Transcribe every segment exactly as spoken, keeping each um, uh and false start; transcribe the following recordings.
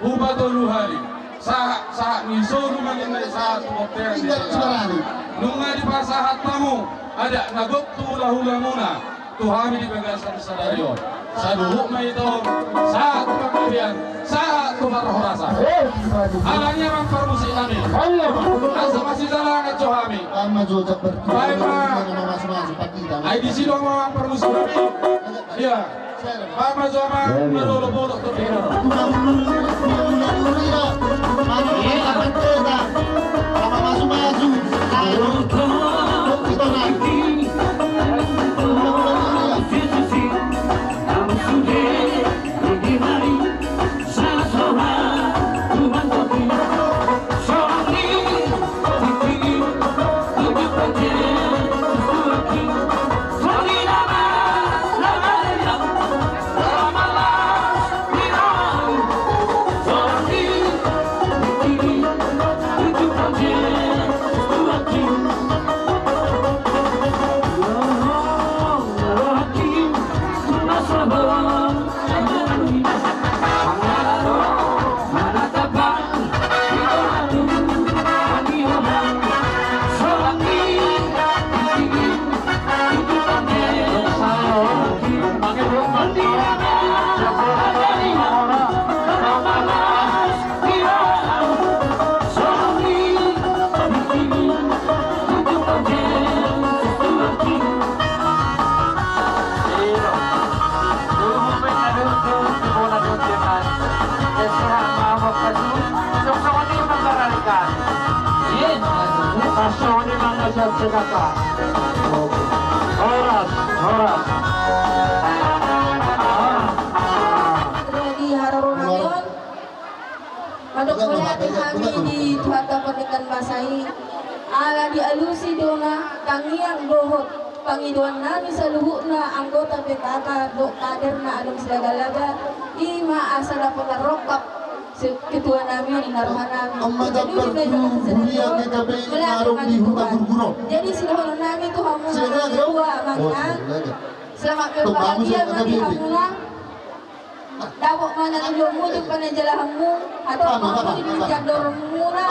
Hupatolu hali. Sahat, sahat ni solu ma ninna i sahat tu bontean ni Saudara. Nunga dipasahat hamu adat na gok tu hulahulamuna tu hami di bagasan sadari on. Saluhut ma i tong, sahat tu panggabean, sahat tu parhorasan. Alani i amang parmusik nami. Asa masijalangan jo hami. Baen ma. Ai disi do amang parmusik nami. Ia. Baen ma jo amang, marolopolop tu. Horas, horas. Jadi haroro nami on. Mandok mauliate hami di Tuhanta Pardenggan Basa i, ala dialusi do na tangiang dohot pangidoan nami saluhutna anggota P K K dohot kader na adong silagalaga, i ma asa dapot tarrongkap ketua nami on ninna roha nami. Jadi di meja kesenian on, mauliate ma di Tuhan. Jadi sidohonon nami tu hamuna, dua amang, selamat berbahagia ma di hamuna. Dapot ma na nilulumu jumpa na jalahanmu, hatop ma hamu di bibir andormuna,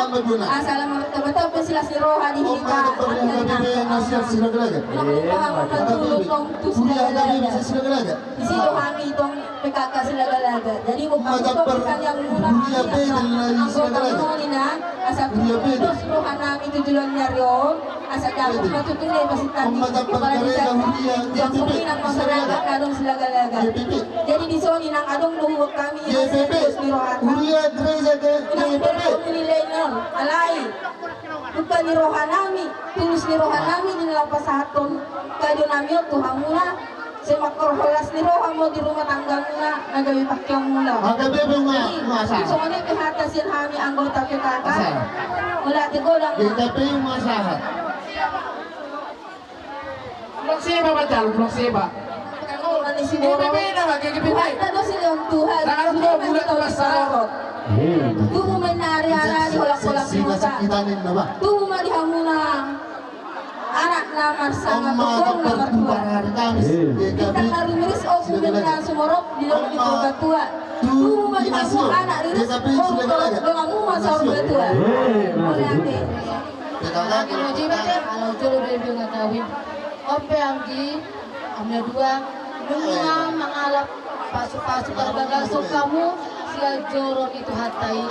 asa lam martamba-tamba silas ni roha di hita. Mauliate ma di hamuna tolu tong tu silagalaga. Disi do hami tong P K K silagalaga. Jadi mauliate ma di hamuna, anggota muna, asa tulus roha nami tu joloan ni ari on, asa dapot ma tutu na i pasinta ni kepala desa, jangkung inang ma maragak na adong silagalaga. Jadi dison inang adong do huboan hami inang tulus ni rohanta. Huria gereja ke, unang berkomunion, alai dungka ni rohanami, tulus ni rohanami di na laho pasahathon kado nami on tu hamuna. Sai mangkorhon las ni roha ma di rumah tanggamuna na gabe pangkeonmuna. Jadi songon i pe hata sian hami anggota P K K. Mauliate godang. P K K i ma sahat. Tulang Seba ma jalo, tulang Seba. Tubu ma di Siborok. Tubu ma di Siborok. Tubu ma di Siborok. Tubu ma di Siborok. Tubu ma di Siborok. Tubu ma di Siborok. Tubu ma di hamuna. Anak na marsangap, boru na martua. Bintang na rumiris, ombun na sumorop di dolok ni Purbatua. Tubu ma di hamuna anak riris, boru na donganmu ma saur matua. Mauliate. Anggi, mauliate, ala jolo do i be nga tawin. On pe anggi, on na dua, nunga mangalap pasupasu parbagason hamu sian joro ni Tuhanta i.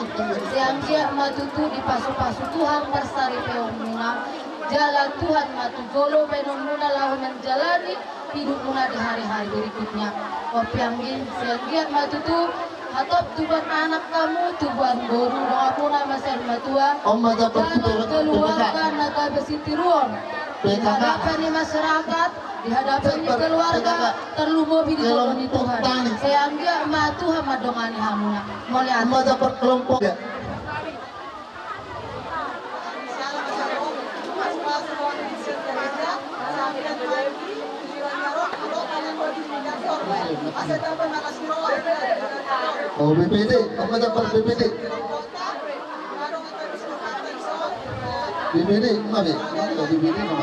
Sai anggiat ma tutu dipasupasu Tuhan parsaripeonmuna. Jala Tuhan ma tu jolo baenonmuna laho manjalani hidupmuna di hari-hari berikutnya. On pe anggi, sai anggiat ma tutu hatop tubuan anak hamu, tubuan boru, donganmuna ma saur matua. Jala keluarga na gabe sitiruon di hadapan ni masyarakat, di hadapan ni keluarga, tarlumobi di jolo ni Tuhan. Sai anggiat ma Tuhan mandongani hamuna. Mauliate. O B P D, on ma jambar B P D. B P D, ma be? O B P D ma.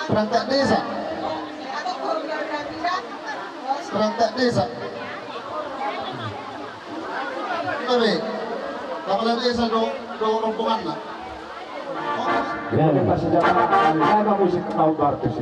Perangkat desa. Perangkat desa. Tabe, kepala desa do, do rombonganna. Ya, ada pas jamaah, ada musik kau bagus.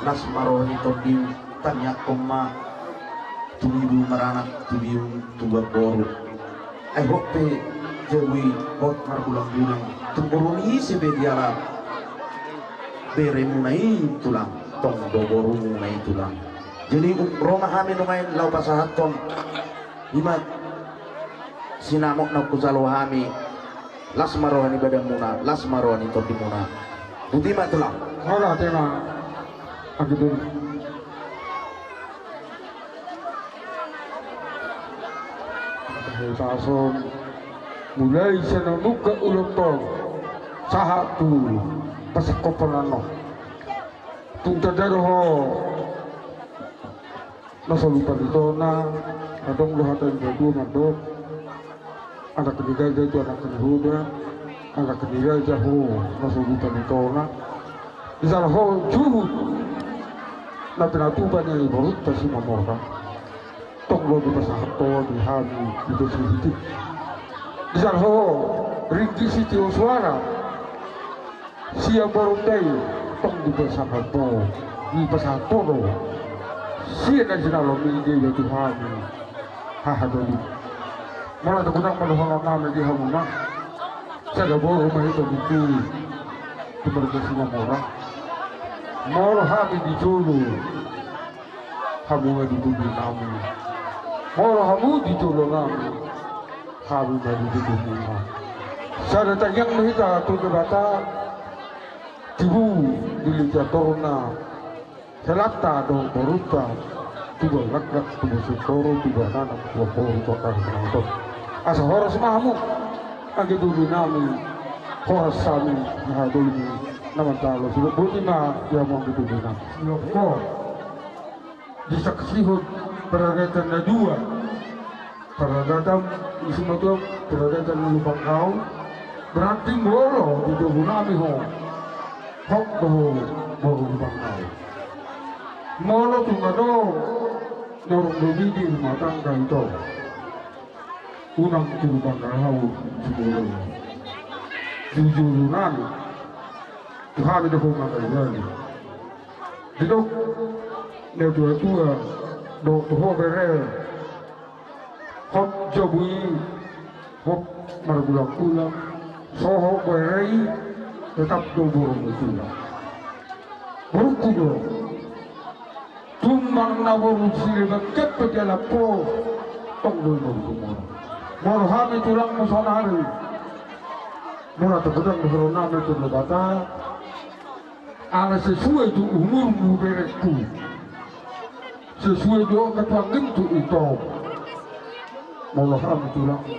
Las ma roha ni tondim, tangiangkon ma tu biu maranak, tu biu tubuan boru. Ai hot pe jabu i, hot margulang-gulang. Tung boru ni ise be dialap beremuna i tulang, tong do borumuna i tulang. Jadi ro ma hami nuaeng laho pasahathon i ma sinamot na hujalo hami. Las ma roha ni badanmuna, las ma roha ni tondimuna. Boti ma tulang. Ora tema. Agitu. Hetason mulai sian na nunga ulok tong sahat tu pasangkopan annon. Tung tanda do ho na so lupa di tona, adong do hata ni dua mandok. Anak ni raja tu anak ni hoda, anak ni raja ho na so lupa di tona. Di sana ho juhut na pinatupa ni borunta si mamora. Tong do dipasahat ho di hami di besi hiti. Di sana ho ringgit sitio suara. Sian borunta i tong dipasahat ho, dipasahat ho do. Sian na sinalom i dia tu hami haha doli. Molo tung godang pandohanon nami di hamuna, sada boru ma hita buku tu marga Simamora. Molo hami di jolo, hamu ma di tubu nami. Molo hamu di jolo nami, hami ma di tubu nami. Sada tangiang ma hita tu Debata, tibu dilitian toruhon na helanta dohot borunta, tubu laklak, tubu singkoru, tubu anak, tubu boru, tubu anak. Asa horas ma hamu anggi doli nami, horas hami na hadoli na mantalo sudah boti ma di hamu anggi doli nami. Di saksihon paradaton na dua, paradaton ni simatua, paradaton ni Lumban Gaol. Berarti molo di togu nami ho, hot do ho boru Lumban Gaol. Molo tung adong na urung dibidi rumah tangga ito, unang tu Lumban Gaol ho. Jujur nami tu hami do ho mangaliali. Didok natuatua dohot tu ho bere, hot jabu i, hot margulanggulang, so ho bere i, tetap do boru ni tulang. Borungku do. Tung manang na boru sileban kepe di alap ho, tong do i boru tumorang. Molo hami tulangmu saonari, molo tagodang do hurang nami tu Debata, ala sesuai tu umurmu berengku, sesuai jo ketuanginmu tu ito. Molo hami tulangmu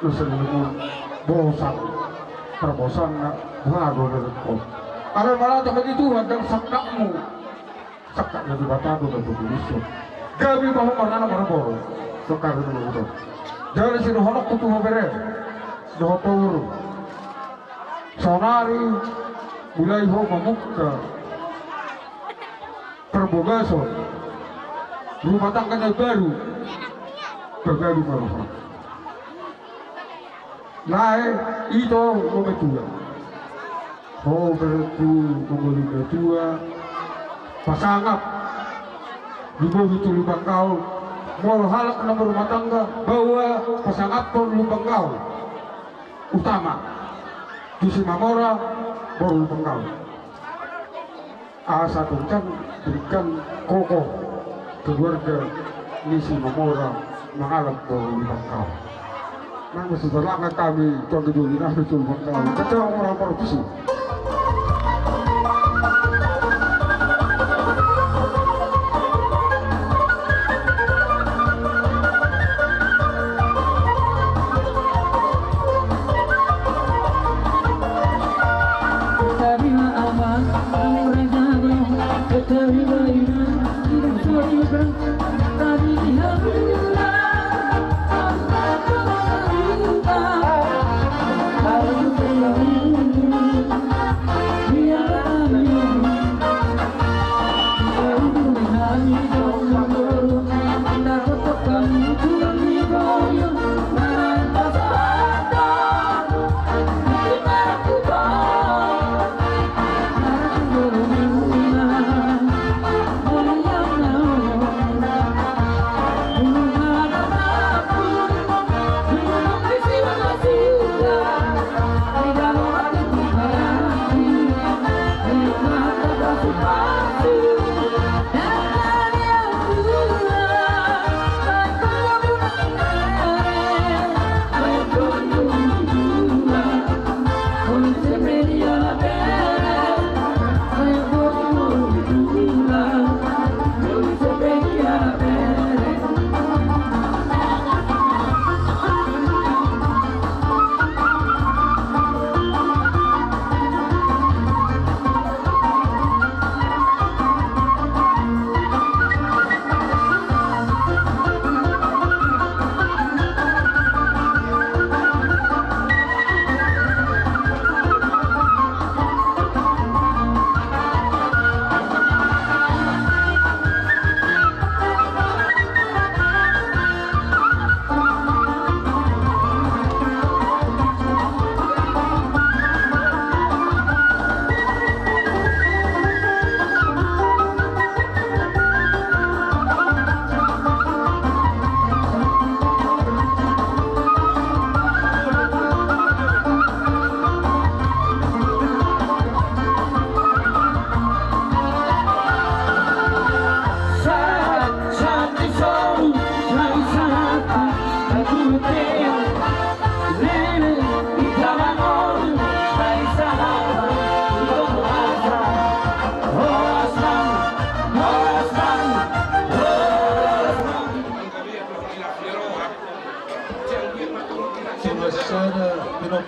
na sering bosan, parbosan na buha do berengku. Ala mala tu hami Tuhan dan saknakmu. Sakka na Debata do na tutulisho. Gabe ma ho marnana marboru. Sokari na marboru. Jadi sidohononku tu ho bere dohot tu boru, saonari mulai ho mamungka parbogason rumah tangga na baru. Pagabe ma roha. Lae, ito molo matua. Ho berengku, molo matua, pasangap di boru tu Lumban Gaol. Molo halak na marumah tangga, baoa pasangaphon Lumban Gaol. Utama tu Simamora, boru Lumban Gaol. Asa tung kan berikan kokoh keluarga ni Simamora mangalap boru Lumban Gaol. Nang masih berlangganan kami tuan gedung ini, Lumban Gaol. Kacau orang provinsi.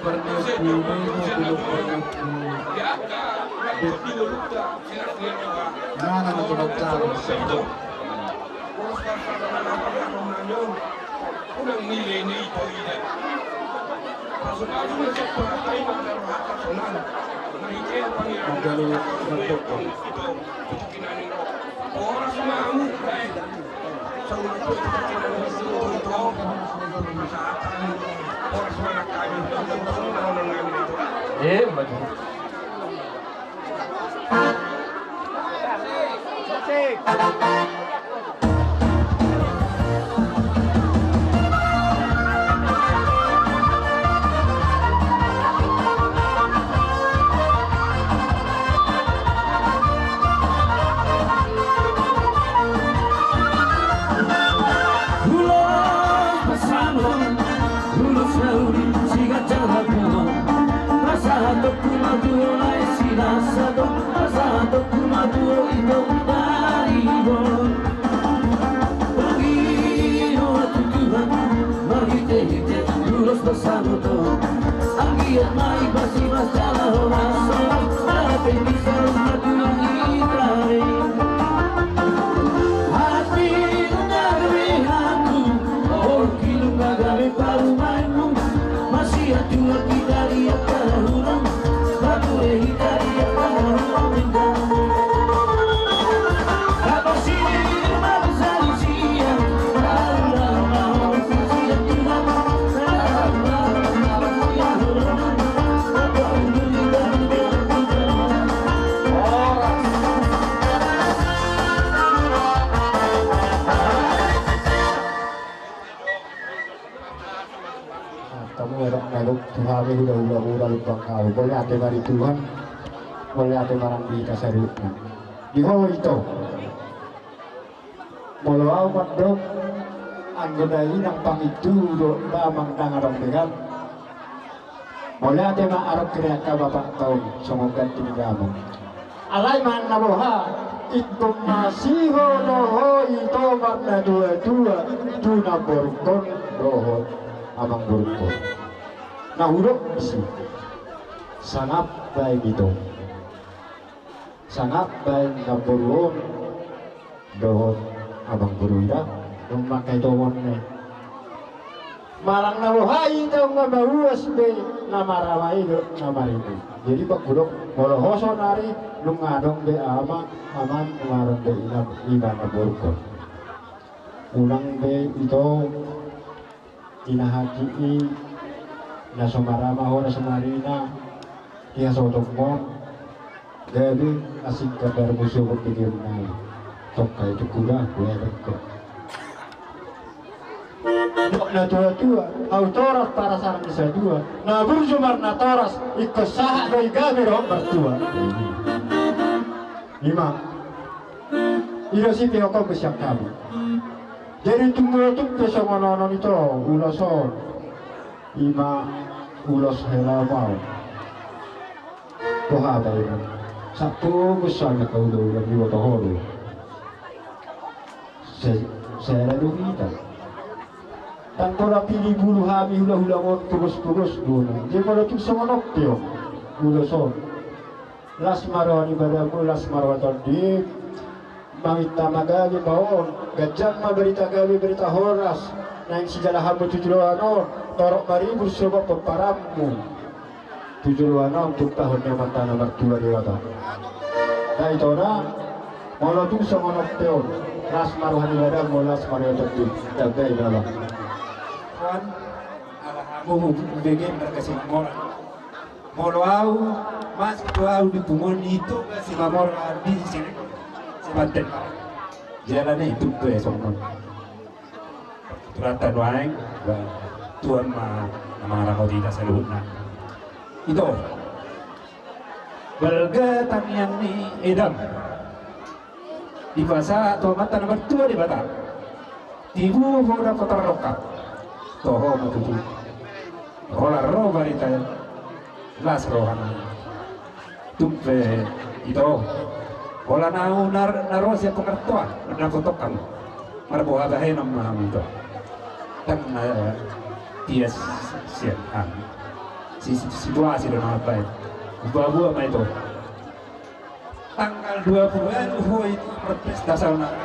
Pardosi ni Memo, Bulung Pardosi. Mana na coba calo. Unang nilai ni ito ida. Pasu-pasu na siap pakai pada rohaka sonang. Manggalu mantoko. Horas ma hamu. Eh, maju. Ulos pasahaton, ulos na uli, siganjang habuangan. Pasahatonku ma tu ho lae, silas sato, pasahatonku ma tu ho ito, dari ho. Bagi ho hatuturan, marhite-hite ulos pasahaton. Anggiat ma i pasti mas jala horas, ala pe bisa hatulang hita i. Hapingan gabe hatu, oh, kilung gabe parumaenmu. Masiat jual kita di angka hurang, batu e hita di angka hurang. Tamu erok na dok tu hami hula-hula mura lumbang hau. Mauliate ma di Tuhan. Mauliate ma nang di hita saluhutna. Di ho ito. Molo au mandok anggo na inang pangintu do damang ndang adong be kan. Mauliate ma arok kiri angka bapakta on songon ganti ni damang. Alai ma na boha, ingkon masiho do ho ito marnatua-tua tu namborungkon dohot amangborungkon. Na hudok disi, sangap baen ito. Sangap baen namboru on dohot amangboru i da, dung mangkaitohon ni. Manang na boha i da nunga mauas be na marama i dohot na marende. Jadi bangku dok, molo ho saonari nunga adong be ama, ama nunga adong be ina, ima namborungkon. Unang be ito Inahaki i na so marama ho na so marina di hasotongmon. Gabe asing kabar musuh berpikir nai. Tongka itu kuda kuda ko. Dok na tua-tua, au toras parasaran ni satua. Na burju marnatoras, ingkon sahat do i gabe dohot martua. Ima. I do sipihokon be sian hami. Jadi tung molo tung pe songon on ito ulos on, ima ulos hela mau. Boha baenon? Sahat tu misalna hula-hula ni boto ho do. Sela do hita. Ndang pola pilih bulu hami hula-hula on pogos-pogos do na. Jadi molo tung songon on pe on ulos on. Las ma roha ni badanmu, las ma roha tondim. Manginta ma gabe ma on, ganjang ma barita gabe, barita horas. Naeng sijalahanmu tu joloan on, torop maribur soba pomparanmu. Tu joloan on tumpahon ni amanta na martua Debata. Na ito na, molo tung songon on pe on, las ma roha ni badanmu, las ma roha tondim. Dambe i baba. Tuan, ala hamu bege marga Simamora. Molo au, masuk tu au di punguan itu, Simamora di sini, Simanten. Jalan itu tu esok. Turata nuaeng, ba, Tuhan ma, na mangarahoti hita saluhutna. Ito. Balga tangiang ni edam. Dipasahat tu amanta na martua Debata. Tibu ho dapot tardongkap. Toho ma tutu. Holan ro barita. Las rohana. Tung pe ito. Holan au na ro sian Purwokerto. Na potongkan. Marboha bahenon ma hamu ito. Ndang na tias sian hami. Si-, situasi do na mambaen. Buabua ma ito. Tanggal dua puluh ualu ho i marpesta saonari.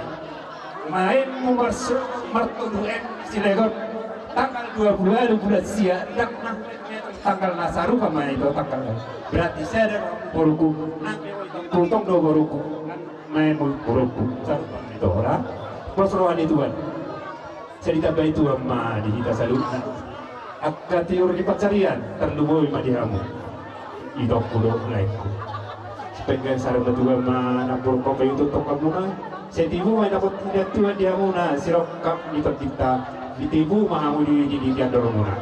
Maenmu marso-, martolu M Siregar. Tanggal dua puluh ualu bulan sia, ndang na tanggal na sarupa ma ito tanggal. Berarti sada do boruku, nang tong do boruku. Maenmu boruku. Sarupa ma ito ora. Pos roha ni Tuhan. Sai ditambai Tuhan ma di hita saluhutna. Angka tiur ni pansarian tarlumobi ma di hamu. Itongku dohot laengku. Sai penggan sarupa Tuhan ma na buruk kopi untuk tongkamuna. Sai tibu ma inapot inat Tuhan di hamuna sirongkap ni tontinta. Ditibu ma hamu di, di, di andormuna.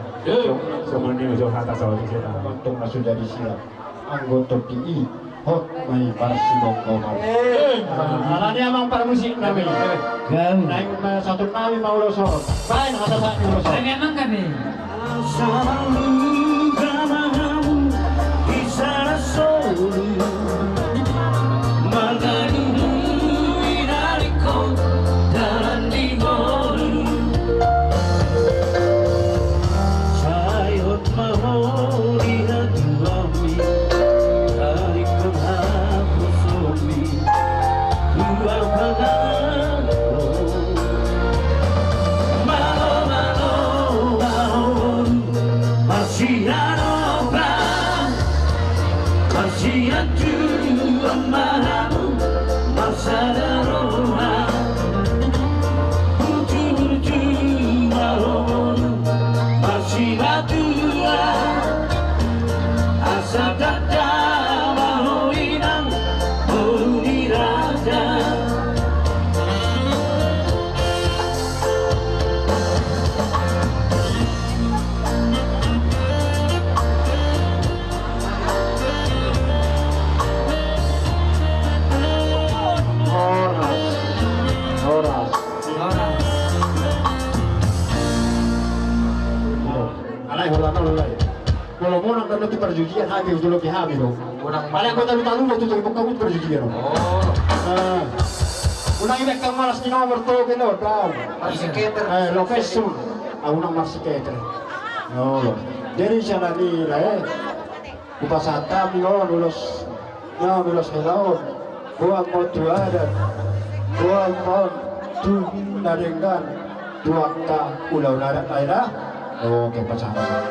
Songon i ma jo hata saotik seta. Mantong na sudah disiap. Anggo tondi i hot ma i parsimonggo ma. Alani amang parmusik nami. Naeng ma satur nami ma ulos on. Baen hata sahat ni ulos on. Baen amang nami. Asa luga ma hamu di sada solu. Marga duhu i na ringkot dalan di ngolu. Sai hot ma ho di hatuami, ari panghaposomi, tulang panganon. Malo, malo, malo, marsiadopan. Marsianjuan ma hamu, marsada roha. Burju-burju ma ho boru, marsimatua. Asa tanda ma ho inang, boru ni raja. Horas. Horas. Alai holan on, alai. Molo monang do na tu parjujian, hami hujolopi hami do. Monang. Alai anggo talu-talu do tu, tu parjujian. Oh. Ah. Unang ibaen malas ni nomor tu, keno, dau. Marsiketer. Eh, location. Ah, unang marsiketer. Oh. Jadi siala ni lae, hupasahat hami on ulos, na ulos hela on. Boan ma on tu adat. Boan ma on tu na denggan. Tu angka ulaon adat lae da. Oke, pasahat.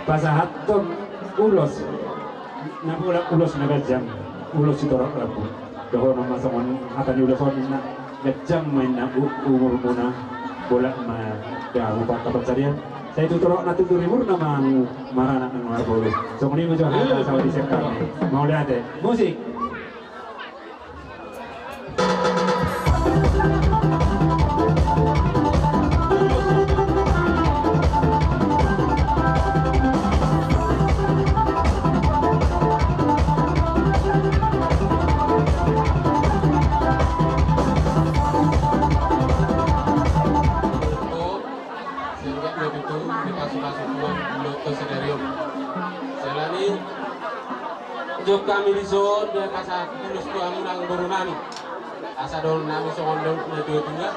Pasahathon ulos. Na bolak ulos na ganjang, ulos sitorop rambu. Dohonon ma songon hata ni ulos on ninna, ganjang ma inna u-, umurmuna, bolak ma da hamu angka pansarian. Sai tu torop na tutu riburna ma hamu maranak nang marboru. Songon i ma jo hata sahat di sian hami. Mauliate. Musik. Sehingga dua pitu dipasu-pasu Tuhan, dua pitu sedarion. Selani Jok hami dison, dia pasahat ulos tu hamu nang boru nami. Asa dohonon nami songon dohot na tua-tua.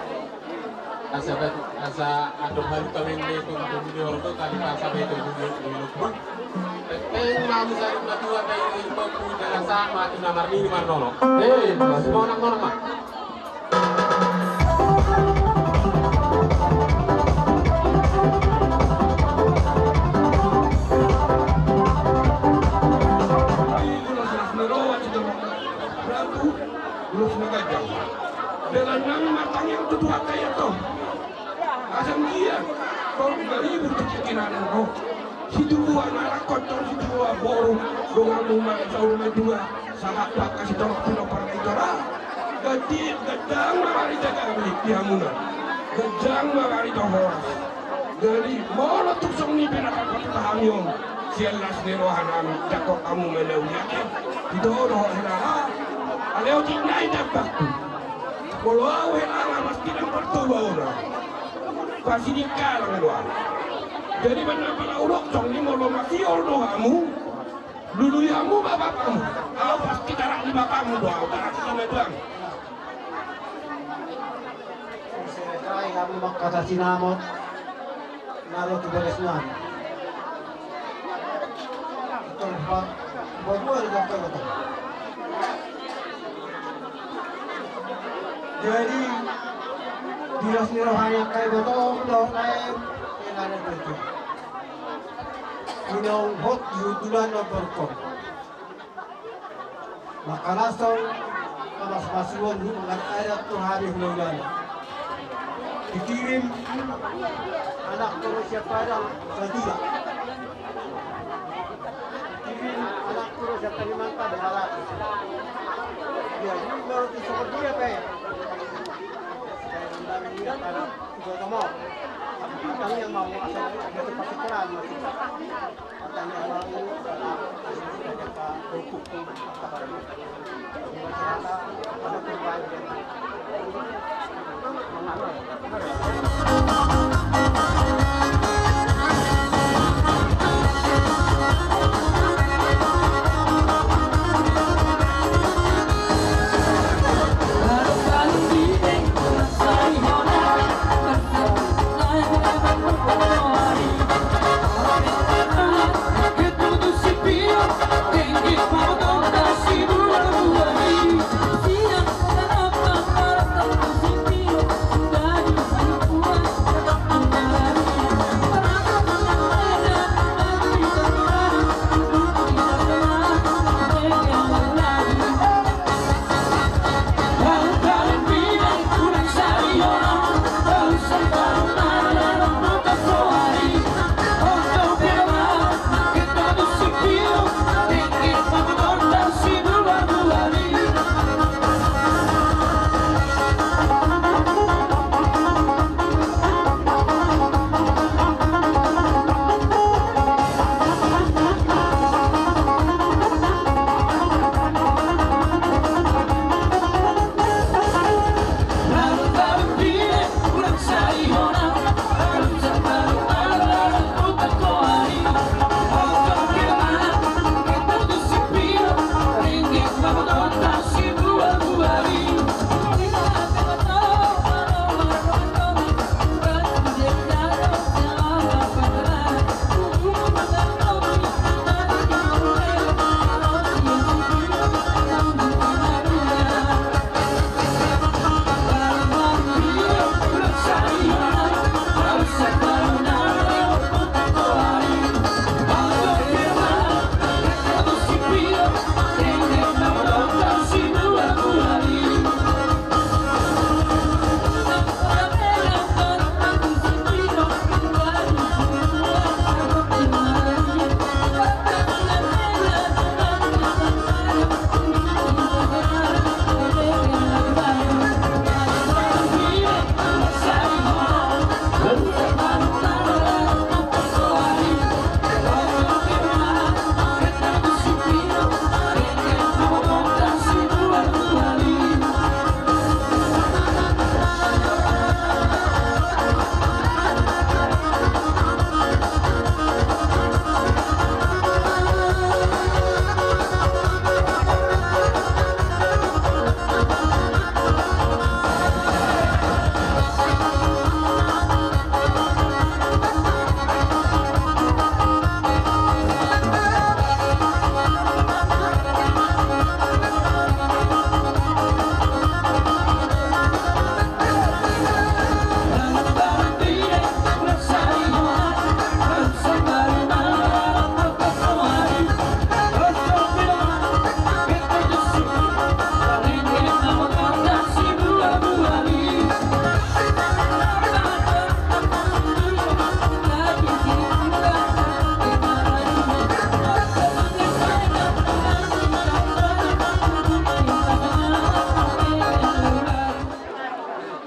Asa ba-, asa adong halumpang ni tonggom ni ordo, tali pasa ba i tonggom ni ordo. Peng ma hamu saling matua, ba i tonggom ni ordo, asa ma tu na marnini marnono. Eh, mas. Monang, monang ma. Ulos na ganjang. Dalan nami martangiang tu Tuhanta i antong. Asa dia, tong baribu tu kekinanan ho. Situbuan anak kontong situbuan boru, donganmu ma saur matua, sahat tu angka sitorop pinompar na i tora. Ganti, ganjang ma marhite gabe di hamuna. Ganjang ma marhite horas. Jadi, molo tung songon i pe na tarpatupa hami on, sian las ni roha nami, jangkon hamu ma na uli ate. Ito dohot hela. Leo tinai tambahku. Molo au hela nga pasti nang partuba ona. Pasti ningkalang do au. Jadi mana pala ulok song ni molo masiol do hamu. Lului hamu ma bapakmu. Au pasti tarak ni bapakmu do au, tarak ni bapakmu. Sai hamu mangkatasi nama. Naro tu beres nami. Tor ba, ba dua di dokter kata. Jadi, di las ni rohani angka ibotom dohot lae, enana itu. Ina hot di hundulan na berkon. Maka langsung na masmasuon hu mangan adat tu hami hulahulan. Dikirim anak tu Rusia Padang Sadura. Dikirim anak tu Rusia Kalimantan Barat. Ya, ini baru di Sokodia pe. Sudah kamu. Kami yang mau asal itu pasti kurang masih.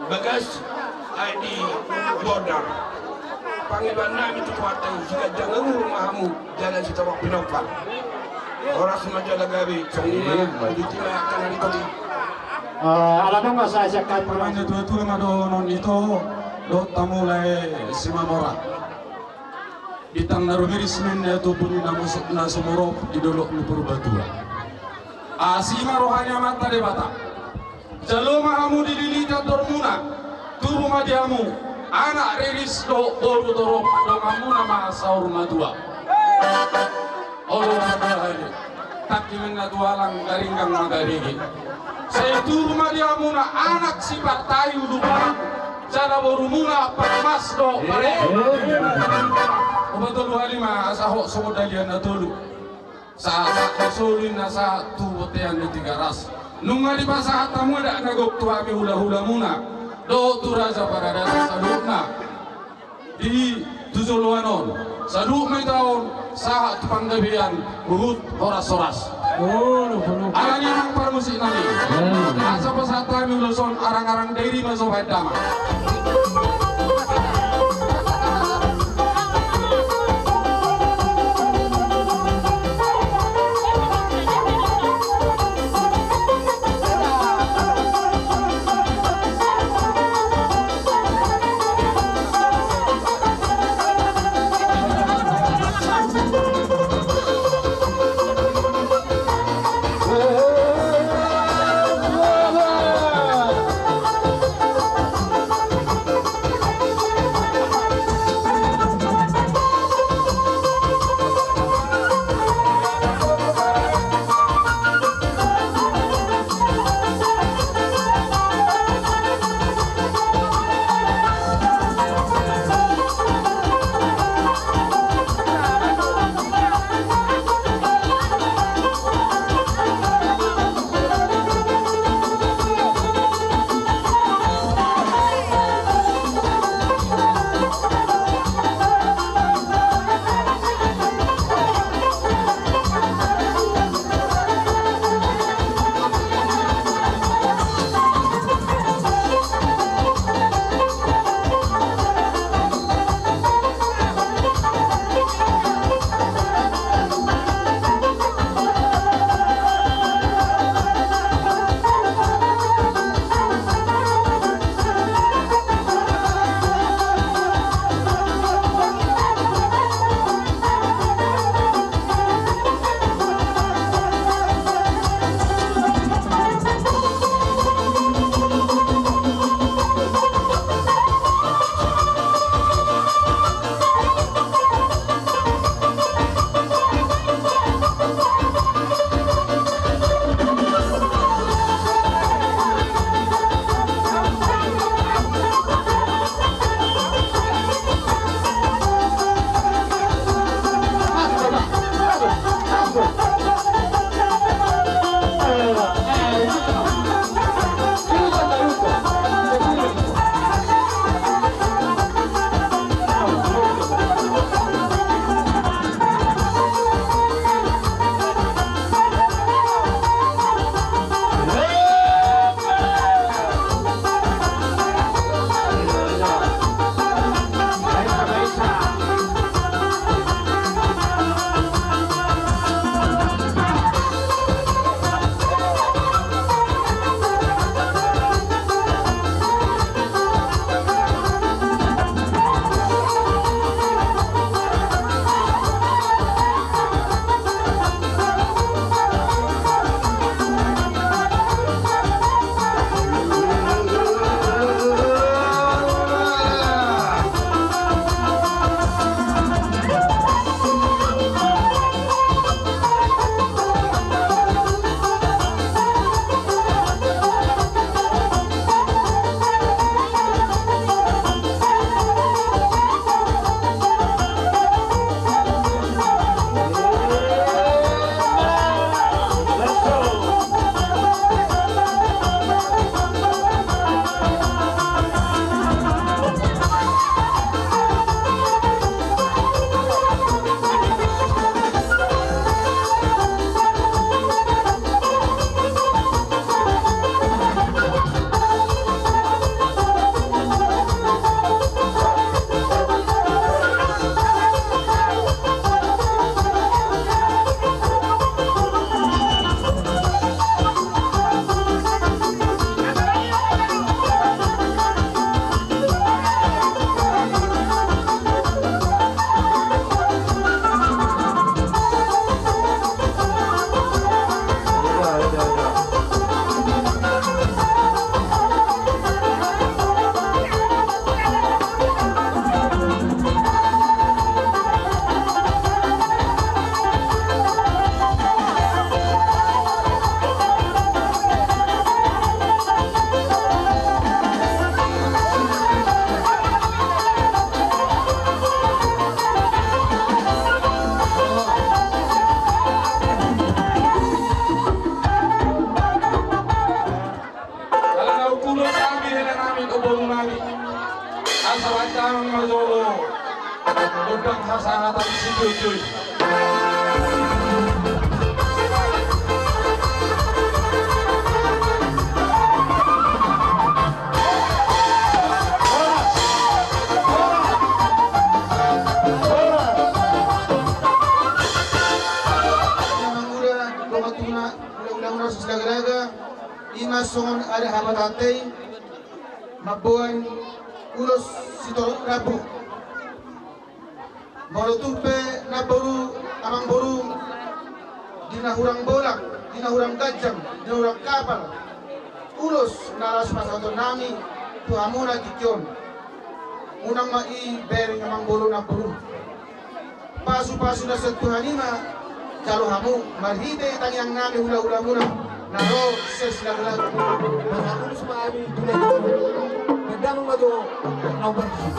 Bagas, ai di Bondar. Pangidoan nami tu Tuhanta i, siganjang umur ma hamu, jala sitobak pinompar. Horas ma jala gabe, songon i ma. Iya, ma. Di tima akan rikot i. Eh, ala nunga sai sian hami. Pemain na tua-tua ma dohonon ito, dohot hamu lae Simamora. Bintang na rumiris ma i na tubu ni na musu-, na sumorop di dolok ni Purbatua. Asi ma roha ni Amanta Debata. Jalo ma hamu dililiti andormuna. Tubu ma di hamu anak riris dohot boru torop, donganmuna ma saur matua. Olo ma bahari. Tangki ma i na tualang, garinggang ma garigi. Sai tubu ma di hamuna anak sipartai ulubalang, jala borumuna parmas dohot parelek. Upa tolu hali ma asa hot songon dalihan na tolu. Sahat ma solu i na sahat tu bontean ni Tigaras. Nunga dipasahat hamu dak na gok tu hami hulahulamuna dohot tu raja paradaton saluhutna. Di tu joloan on, saluhut ma ita on sahat tu panggabean, huhut horashoras. Alani i amang parmusik nami, asa pasahat hami ulos on, arangarang dairi ma so baen damang. Oborunami, asa bahen damang ma jolo gondang hasahatan sijujui. Mangula dongan tuna, hulahula muna siraga-raga, ima songon ari habatahanta i. Mamboan ulos sitorop rambu. Molo tung pe namboru, amangboru, di na hurang bolak, di na hurang ganjang, di na hurang kapal, ulos na laos pasahatonnami tu hamuna tingki on, unang ma i bereng amangboru namboru. Pasupasu na sian Tuhan i ma jalo hamu marhite tangiangnami hulahulamuna na ro sian siraga-raga. Mangulus ma hami tu na bahen damang ma jo na umbahen.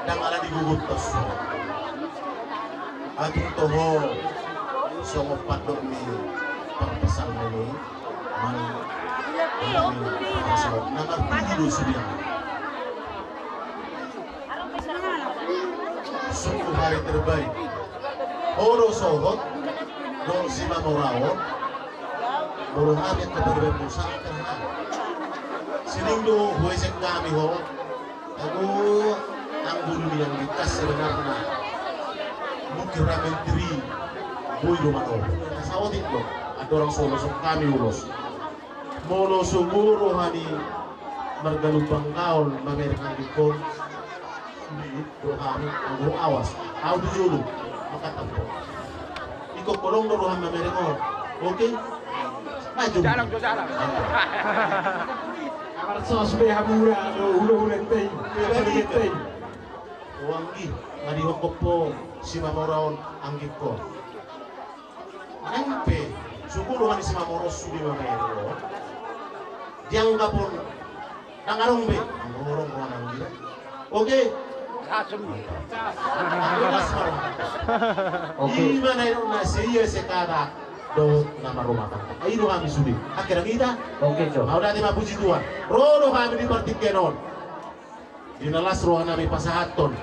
Ndang ala di gugut tos. Atik toho songon pandok ni parpsalmen i. Mani, mani, na marpudi do sude. Sungguh hari terbaik. Ho do sohot dohot si Mamora on. Molo hami angka pariban musa, tenang. Sining do huesek hami ho. Ago, anggo di nian di kas sebenarna. Mungkin ra menteri, boi do manopo. Saotik do, andorang so losok hami ulos. Molo so guru hami margalumbang gaol mamereng anggingkon. Sude do hami anggo awas. Au tu jolo, makatampo. Ingkon holong do roham mamereng on. Oke? Maju. Jalang jo jalang. Kabar sos be hamura do hulahulanta i. Hulahulanta i. O anggi, nga dihophop ho si Mamora on anggingkon. Nang pe, suku do hami si Mamora on sude mamereng on. Dianggap on. Ndang adong be. Ndang adong rohana anggi da. Oke. Lasem. Oke. Ima na i do na seia sekata dohot na marrumah tangga. Ai do hami sude. Angke dang hita. Oke, jo. Mauliate ma, puji Tuhan. Ro do hami di partingkian on. Di na las rohanami pasahathon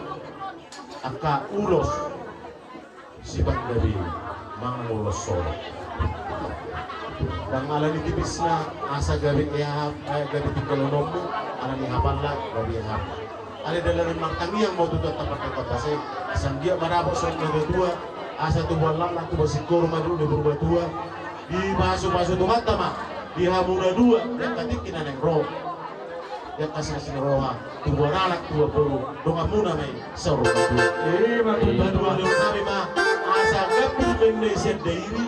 angka ulos. Sipandabe mangulos soro. Ndang ala ni tipisna, asa gabe ia, eh, gabe tinggal unokmu, ala ni hapalna gabe ia. Alai dalan martangiang ma tu Tuhanta, partangiangan pasa i, asa anggiat ma dapot songon na tua-tua, asa tubuan laklak tubuan singkoru ma di Purbatua. Dipasupasu Tuhanta ma di hamu na dua, di angka tingki na naeng ro. Di angka silas ni roha, tubuan anak tubuan boru, donganmuna ma i saur matua. Ima tutu. Ima tutu. Dohononnami ma, Sian Dairi,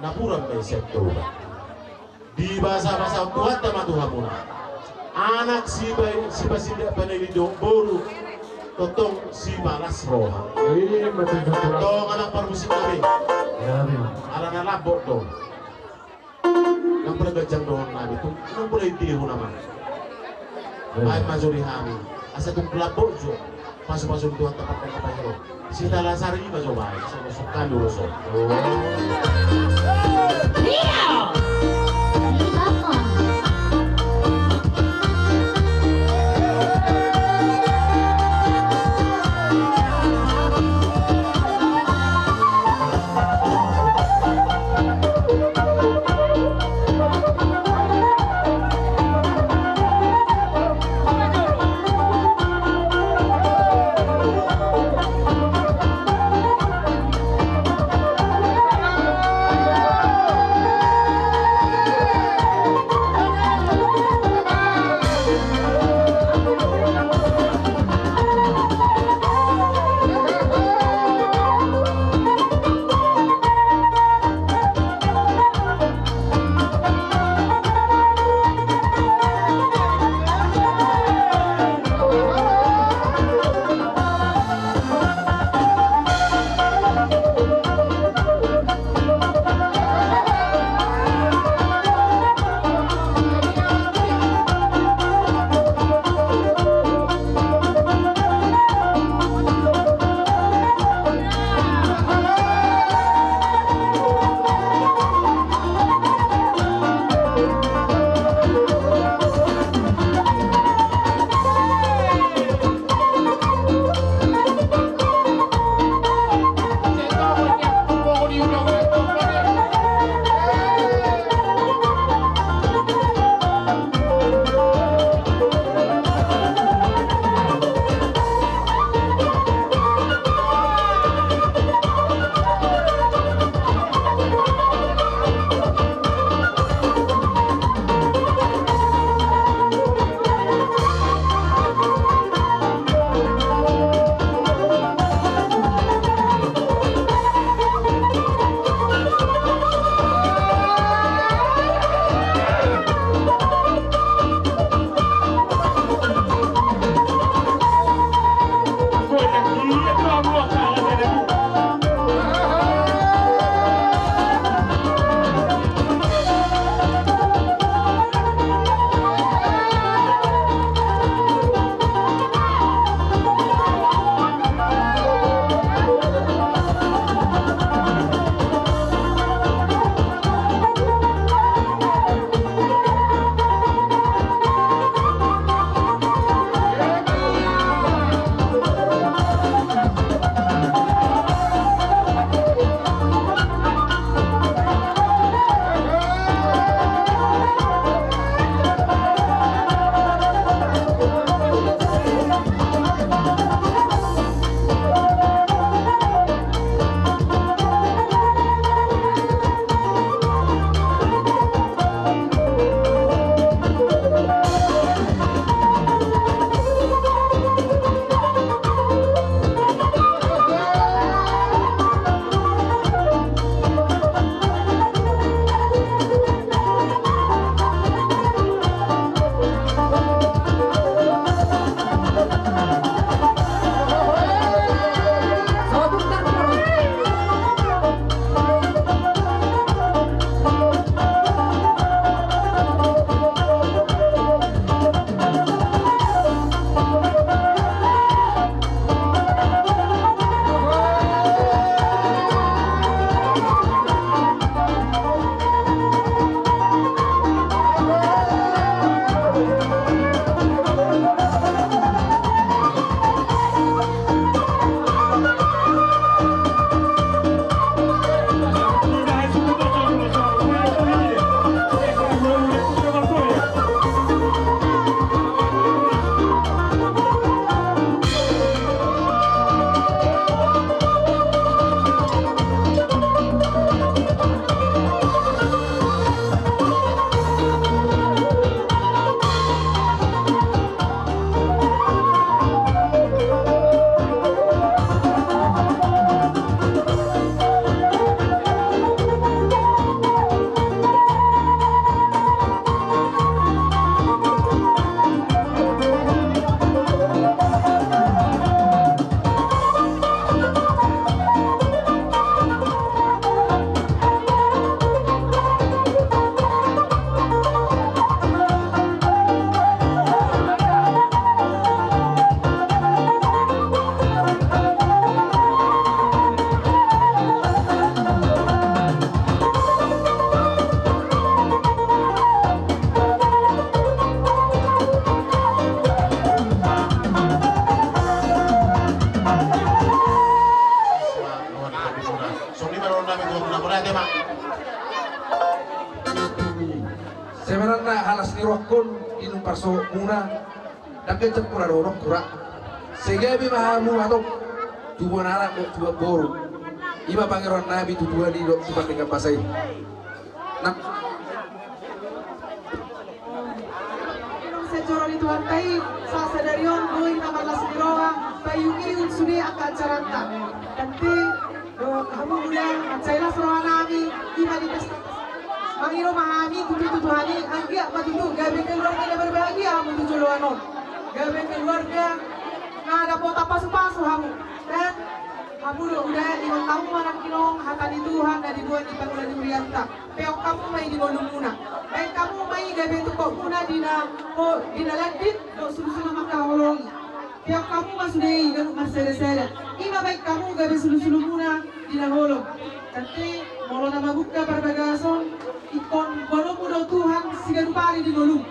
napuran ma i sian Toba. Dibasabasahon Tuhanta ma tu hamuna. Anak sipa-, sipasindak panelidok, boru tongtong sipalas roha. Ima tutu. Tong anak parmusik nami. Ima. Ala na lambok do. Nang pola ganjang dohonon nami tu, nang pola indehon nama. Ima. Baen ma jo di hami. Asa tung lambok jo. Pasupasu ni Tuhanta pardenggan panjang. Sitalasari ma jo baen, asa masuk kami ulos on. Iya. Sebenarna halas ni rohangkon inum parsohotmuna. Dangke jempuna do rohangku ra. Sai gabe ma hamu hatop tubuan anak dohot tubuan boru. I ma pangidoan nami tu Tuhan i dohot tu pardenggan basa i. Nah. Sai jolo ni Tuhanta i, sasadari on boi na marlas ni roha, paihutihut sude angka acaranta. Tangkas do hamu muda, mansai las roha nami, i ma di pesta. Mangido ma hami tu Tuhan i, anggiat ma tutu gabe keluarga na berbahagia hamu tu joloan on. Gabe keluarga na dapotan pasupasu hamu. Dan hamu do uda, ingot hamu ma nangkining hata ni Tuhan na diboan di pangula ni hurianta. Peok hamu ma i di ngolumuna. Baen hamu ma i gabe tungkotmuna di na ho-, di na landit dohot sulusulu mangkaholongi. Peok hamu ma sude i ganup marsadasada. I ma baen hamu gabe sulusulumuna di na holom. Tangkas molo na mabungka parbagason, ingkon boanonmu do Tuhan siganup ari di ngolum.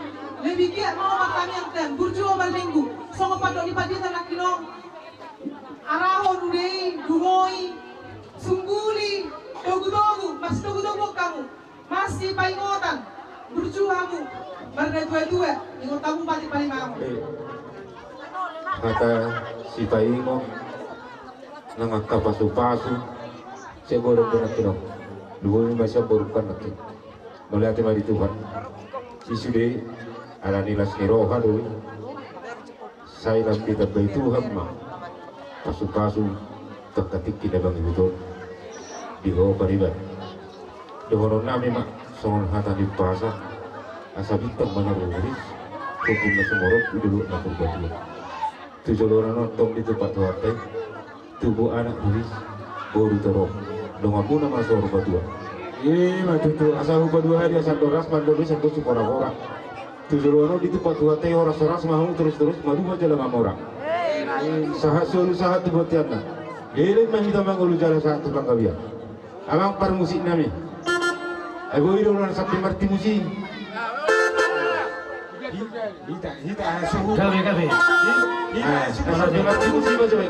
Lebih giat ma ho martamiang, burju ho marminggu. Songon pandok ni pandita nangkining. Arahon uda i, dungo i, sungguli, togutogu, masitogutogu hamu. Masipaingotan, burju hamu, marnatuatua, ingot hamu patik palimaon. Eh, hata sipaingot, nang angka pasupasu, sai godang do nangkining. Luhut ma sian borungkon nangkin. Mauliate ma di Tuhan. I sude, alani las ni roha do i. Sai lam ditambai Tuhan ma pasupasu tu angka tingki na mangihut on di ho pariban. Dohonon nami ma songon hata ni umpasa, asa bintang ma na rumiris, hukum na sumorop di dolok na Purbatua. Tu joloan on tong ditumpak Tuhanta i. Tubu anak riris, boru torop, donganmuna ma saur matua. I ma tutu, asa hupa dua hali, asa ndoras mandor, asa ndosu pora-pora. Tu joloan on ditumpak Tuhanta i, horas-horas ma hamu torus-torus, maduma jala mamora. Sahat solu sahat tu bonteanna. Leleng ma hita mangolu jala sahat tu panggabean. Amang parmusik nami. Ai boi do na sampe martimusi. Hita, hita, suhu. Gabe, gabe. Hita, suhu. Sampe martimusi ma coba.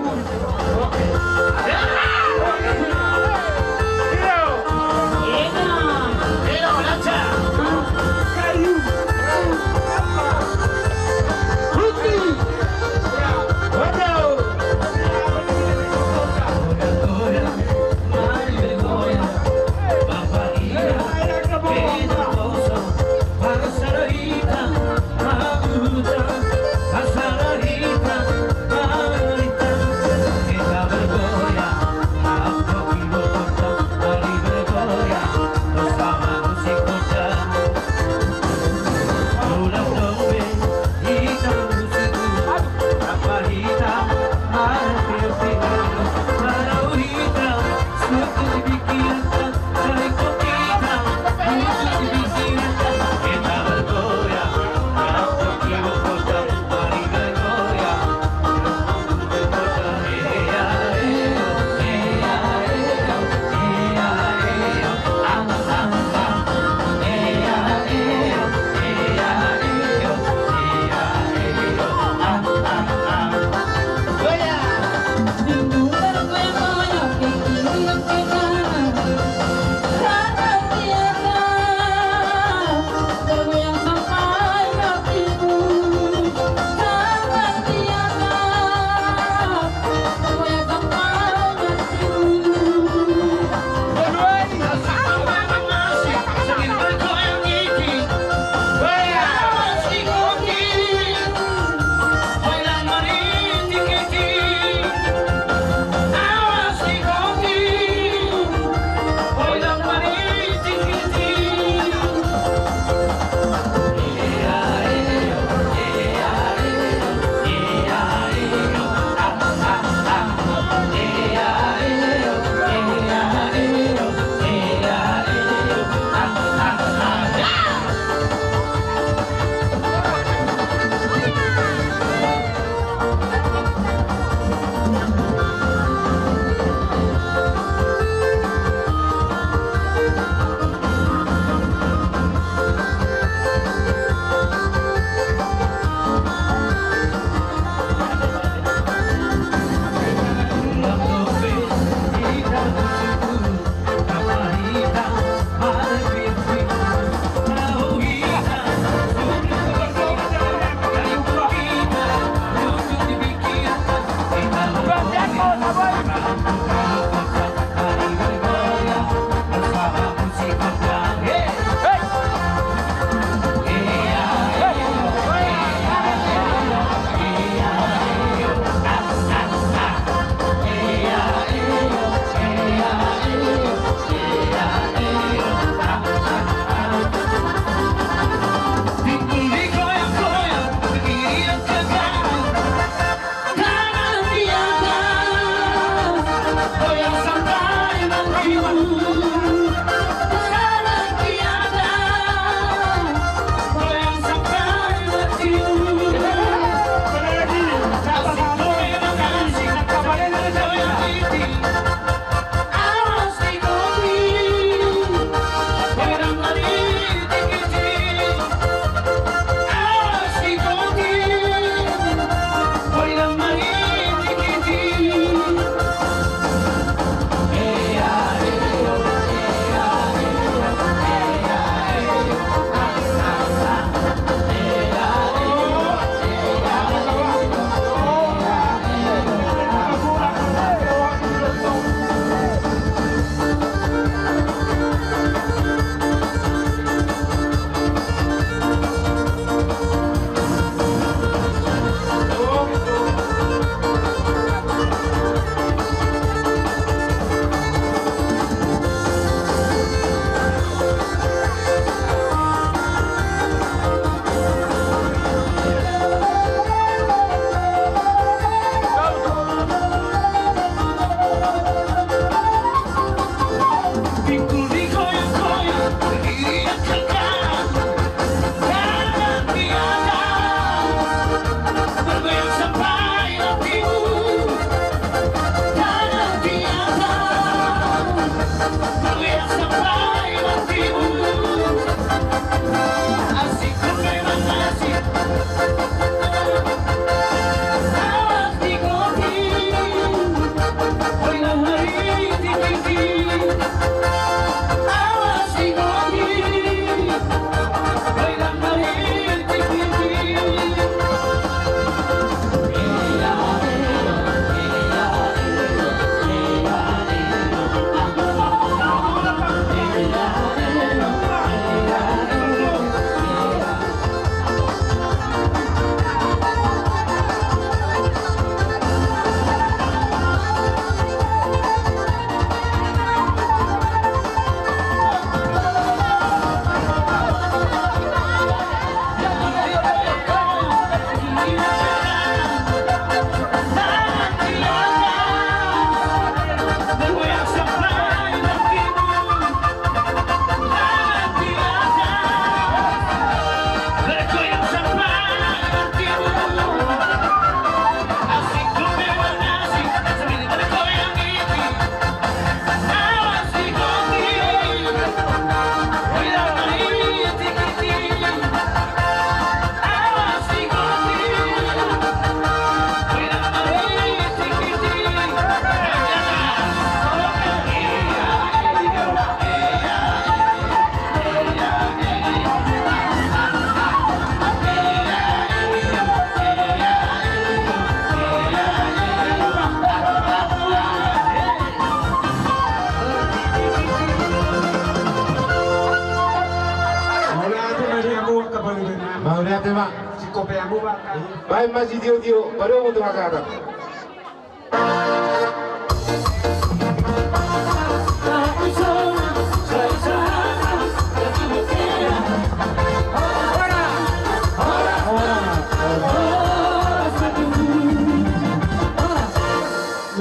Tema, sikope amu ba. Baen ma sitio-tio, padomu tu hata.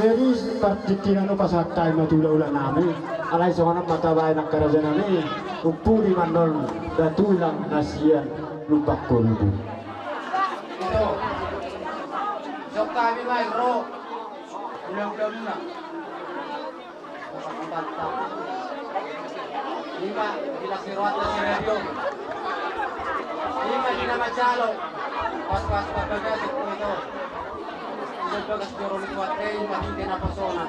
Jadi partingkian on pasahat hami ma tu hulahula nami. Alai songon on ma tabaen angka raja nami. Umpudi ma annon da tulang na sian Lumban Kolbu. Ito. Dison hami ma ro. Hulahula muna. Ima di las ni rohanta si radio. Ima di na manjalo. Pas-pas parbagason, ito. Di bagas joro ni Tuhan, ima di naposona.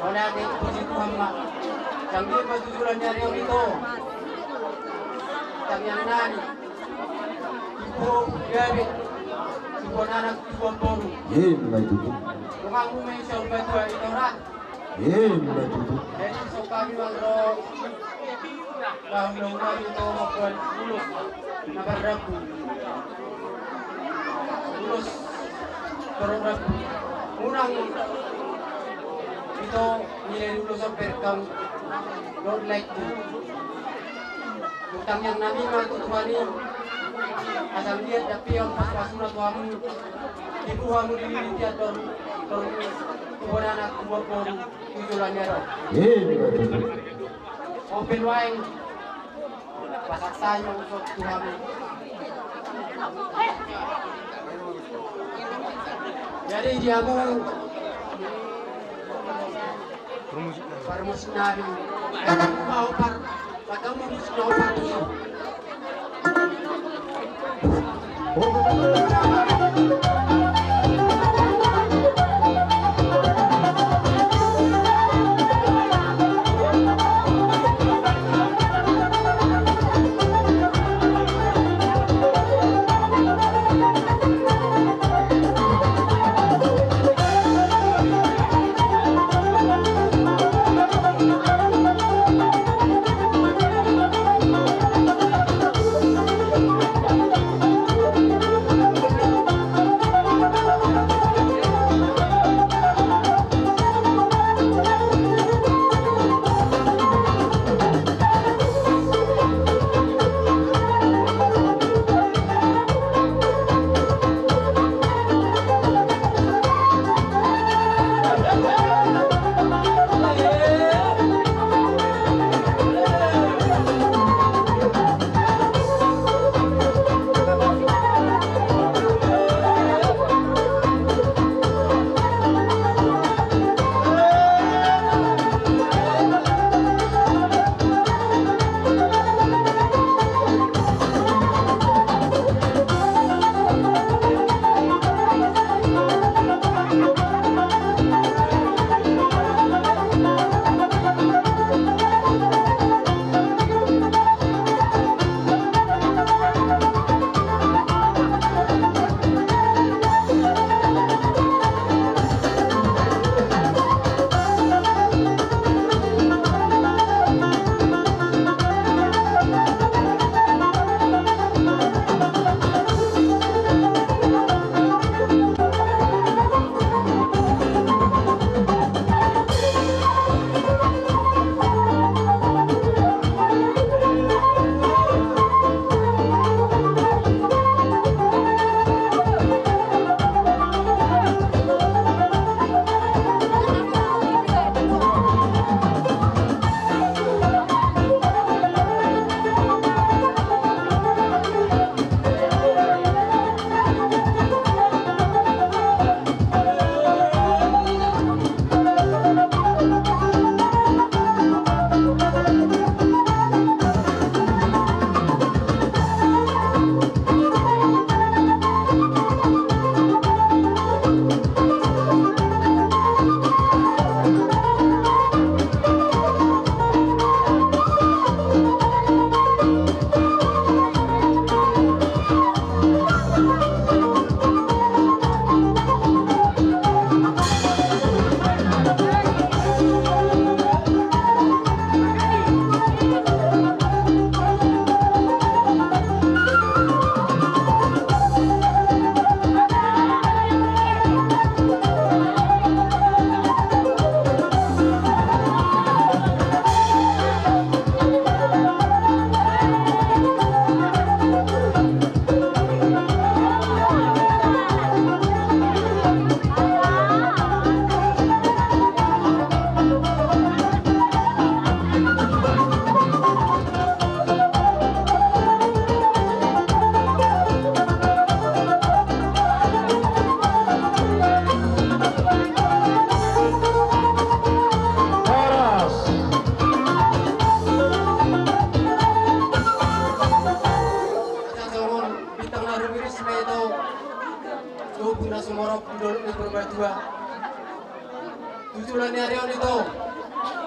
Mauliate, puji Tuhan ma. Sanggiat ma tu joloan ni ari on, ito. Tangiang nami. Tubuan anak, tubuan boru. Ima tutu. Donganmu ma i saur matua, ito, ra. Ima tutu. Jadi dison hami ma ro. Laho, laho hami, ito, mamboan ulos na marrambu. Ulos torop rambu. Unang, ito, nilai ulos on berkang. Dohot laengku. Tangiang nami ma tu Tuhan i. Asa liat dampion, pas-pasuna tu hamu. Tibu hamu dililiti andor, andor, tubuan anak, tubuan boru. Tujuh lagi ada. Ima tutu. Open wine. Pasahat hami ma ulos tu hamu. Jadi di hamu. Parmusik nami. Par, par, par, par, par,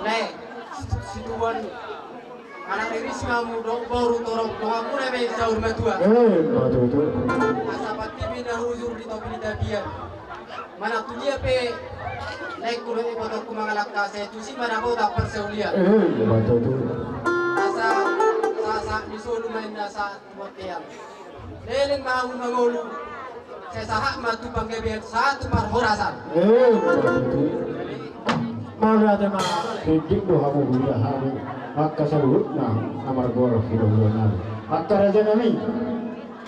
Lae, situan anak ni ri si mamu dohot boru torop donganmuna be saur matua. Eh, ma tutu. Asa patimi na hujur di topi ni tapian. Manang tu dia pe naeng hudok ibotongku mangalangka, sai tusi ma na bota parsaulian. Eh, ma tutu. Asa sahat ni solu ma inna sahat tu bontean. Leleng ma hamu mangolu, sai sahat ma tu panggabean, sahat tu parhorasan. Eh, ma tutu. Mauliate ma, tingki do hamu huida hami, angka saluhutna na marboru hulahulanami. Angka rajanami,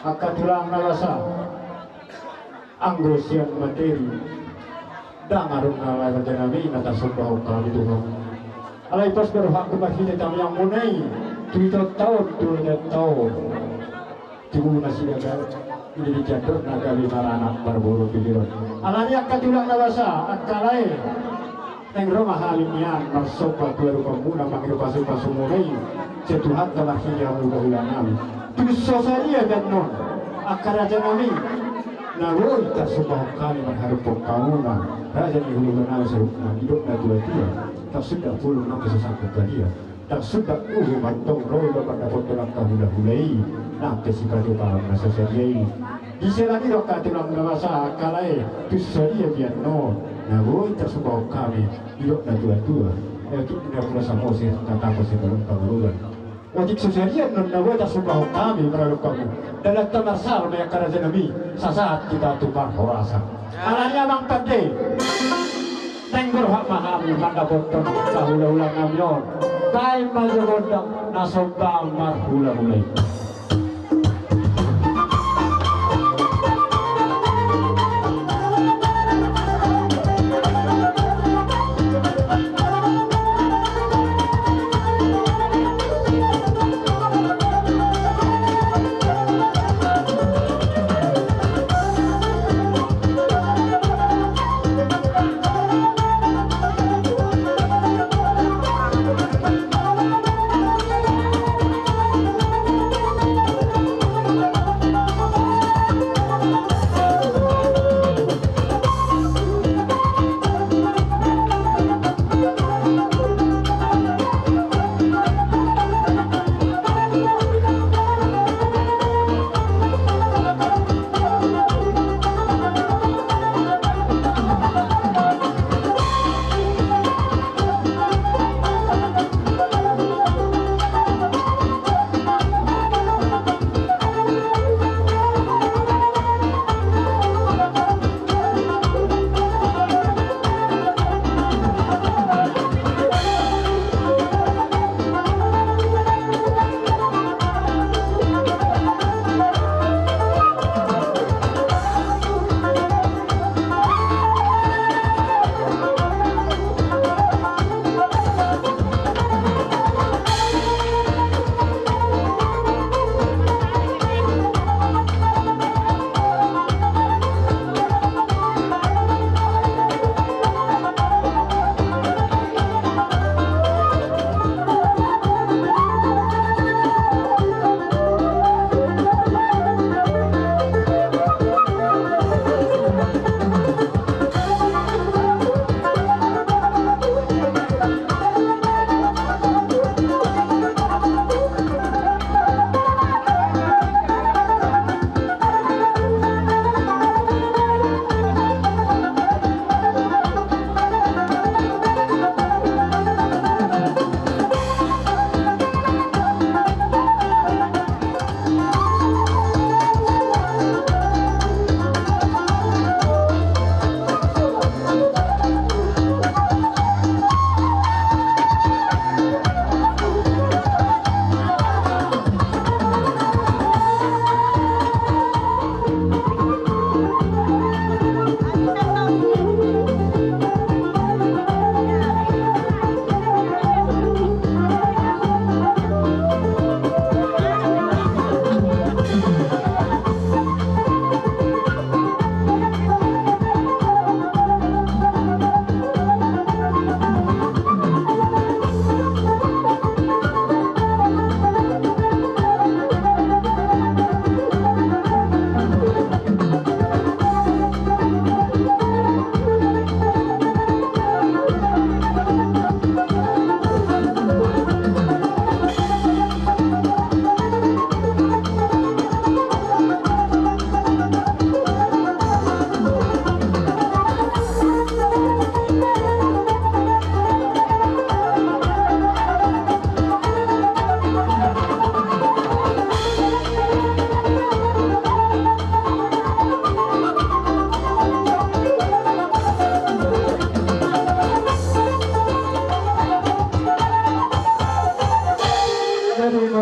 angka tulang na basa, anggo sian materi, ndang adong na lain rajanami na tarsombahon hami tu hamu. Alai pos do rohangku marhite tangiangmuna i, tu itontahon, tu itontahon. Tibu nasida gabe, di jandor na gabe maranak marboru pikiron. Alani angka tulang na basa, angka lae. Naeng ro ma hami nian marsomba tu adopanmuna mangido pasupasumuna i, sian Tuhanta marhite hamu hulahulanami. Tu so sadia pe annon, angka rajanami. Na boi tarsombahon hami manghadophon hamuna, raja ni hulahulanami saluhutna, didok na tuatua. Tarsonda pulung nang so sangkut badia. Tarsonda uhu mantong ro do mandapothon angka hulahula i, nang pe sipatupaon na so sadia i. Di siala ni i do angka tulang na basa, angka lae, tu so sadia pe annon, na boi tarsombahon hami, didok na tuatua. Atik na pula samose, tatapos sian balon pangurugan. Atik so sadia annon na boi tarsombahon hami maradophon hamu. Dalanta marsahit ma i angka rajanami, sasahat hita tu parhorasan. Alani amang pande. Naeng borhat ma hami mandapothon angka hulahulanami on. Baen ma jo gondang na sombang marhulahula i.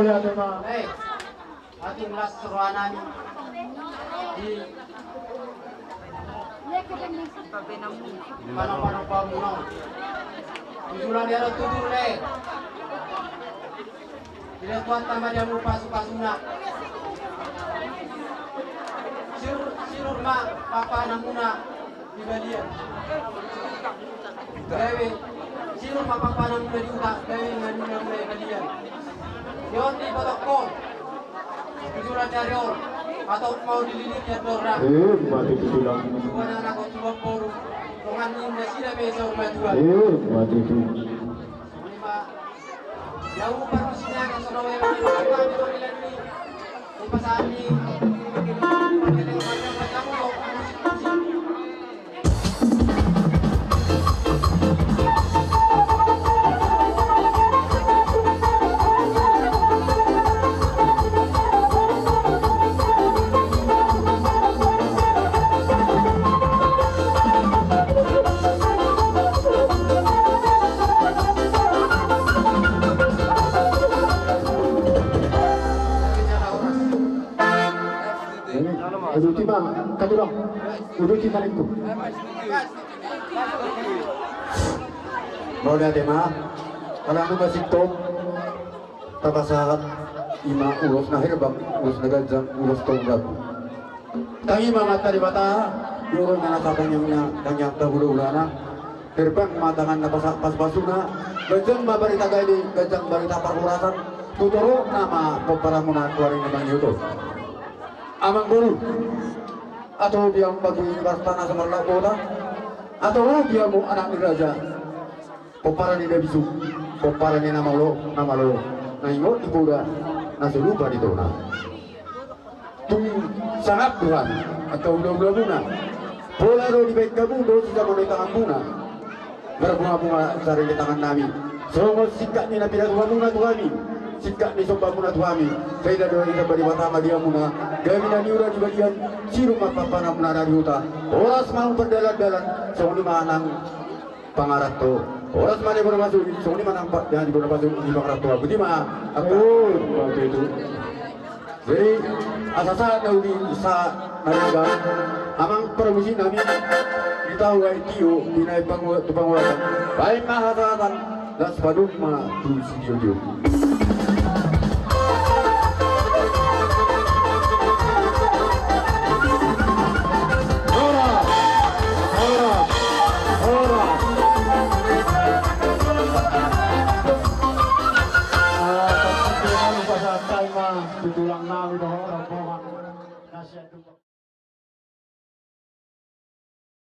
Eh, atung las rohanami di panopanompa muna on. Tujulan ni adat tutur, le. Di Debata ma di hamu pasupasuna. Sirur, sirur ma pampahanmuna di balian. Gabe sirur ma pampahanmuna di huta, gabe na niula muna di balian. Di on di potongkon. Tujulan ni ari on, atau mau dililiti andorra. Eh, mate tujulan. Suan anak on, suan boru. Dongan ni nasida pe saur matua. Eh, mate tu. Songon i ma. Jau parmusik ni anak sono, eh, mate tu. Kami songon i lagi. Upasahan ni. Uduti ma, katulang. Uduti ma ningku. Mauliate ma. Ala nunga sintong tapasahat, i ma ulos na herbang, ulos na ganjang, ulos tonggabu. Tangihon ma Amanta Debata, di roha na sapanjangna, tangiangta hulahulana. Herbang ma tanganna pasa-, pasupasuna, ganjang ma barita gabe, ganjang barita parhorasan, tu torop nama pomparanmuna tu ari na mangihut on. Amangboru, atau dia bagi bartana samarlak bota, atau dia mu anak ni raja, pomparan ni na bisuk, pomparan ni na malo, na malo, na ingot di poda, na so lupa di tona. Tung sangap Tuhan, angka hulahulamuna. Pola do dibaen hamu do sijamotan ni tanganmuna. Marbungabunga sari di tangannami. Songon singkat ni na pinatungamuna tu hami, singkat ni sombamuna tu hami. Sai na dohot i samba Debata ma di hamuna. Gabe na niula di balian, sirur ma pampahanmuna na di huta. Horas ma hamu pardalandalan. Songon i ma nang pangaranto. Horas ma na di bona pasu, songon i ma nang pa-, na di bona pasu, di pangaranto. Boti ma. Oh, mate tu. Jadi, asa sahat na uli, sahat na denggan, amang parmusiknami, di tahu ai tio, di na i pangu-, tu panguasan. Baen ma hasahatan, laos padomu ma tu sitiotio. Horas, horas, horas. Ah, tapi lalu pas time, ah, tu tulangnami dohot rombongan. Nasihat.